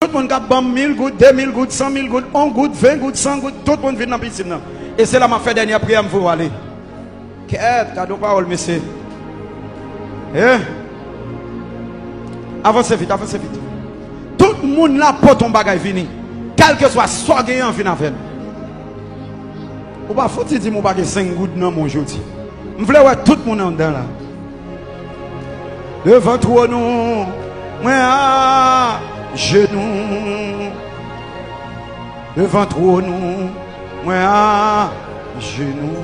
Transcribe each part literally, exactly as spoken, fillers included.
Tout moun k ap ban m mil goud, de mil goud, san mil goud, yon goud, ven goud, san goud, tout moun vin nan pisin nan. E se la m ap fè dènyè priyè, m voye w ale. Kèt, gade yon pawòl, mesye. Eh? Avanse vit, avanse vit. Tout moun la pote yon bagay vini. Kèlkeswa sa w genyen an, vin avè l. Ou pa fouti di m ou pa gen senk goud nan men w jodi. M vle wè tout moun anndan la. Devan twòn ou, mwen ajenou. Devan twòn ou, mwen ajenou.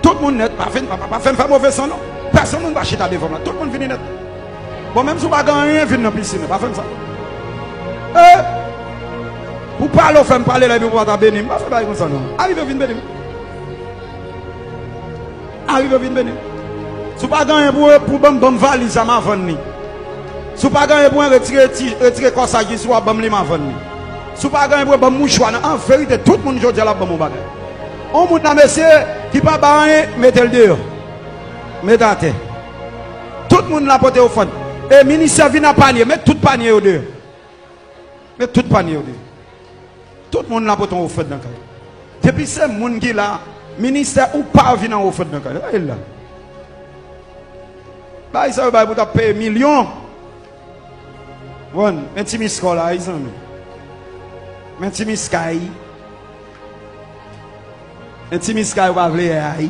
Tout moun nèt, pa vin, pa, pa, pa fè m fè move san non. Pèsonn moun pa chita devan m la. Tout moun vini nèt. Bon, menm si w pa gen anyen, vin nan pisin nan. Pa fè m sa. Eh! Pou pale, w fè m pale la, epi w pa ta beni m. Pa fè bagay konsa non. Arive vin beni m. Arive vin beni m. Si w pa gen anyen pou, pou ban m, ban m valiz la, m a vann li. Si w pa gen anyen pou mwen, retire ti, retire kòsaj li, si w ap ban m li, m a vann li. Si w pa gen anyen pou mwen, ban m mouchwa nan. An verite, tout moun jodi a l ap ban m yon bagay. On moun la, mesye, ki pa bay anyen, mete l deyò. Mete atè. Tout moun la pote ofrann. E ministè vin a panye. Met tout panye yo deyò. Met tout panye yo deyò. Tout moun la pote yon ofrann nan kay. Depi se moun ki la, ministè ou pa vin an ofrann nan kay. Ay la. Bay sa yo bay pou t ap peye milyon. Bon, men ti miskò la, wi, zanmi. Men ti miskay. Men ti miskay ou pa vle ay.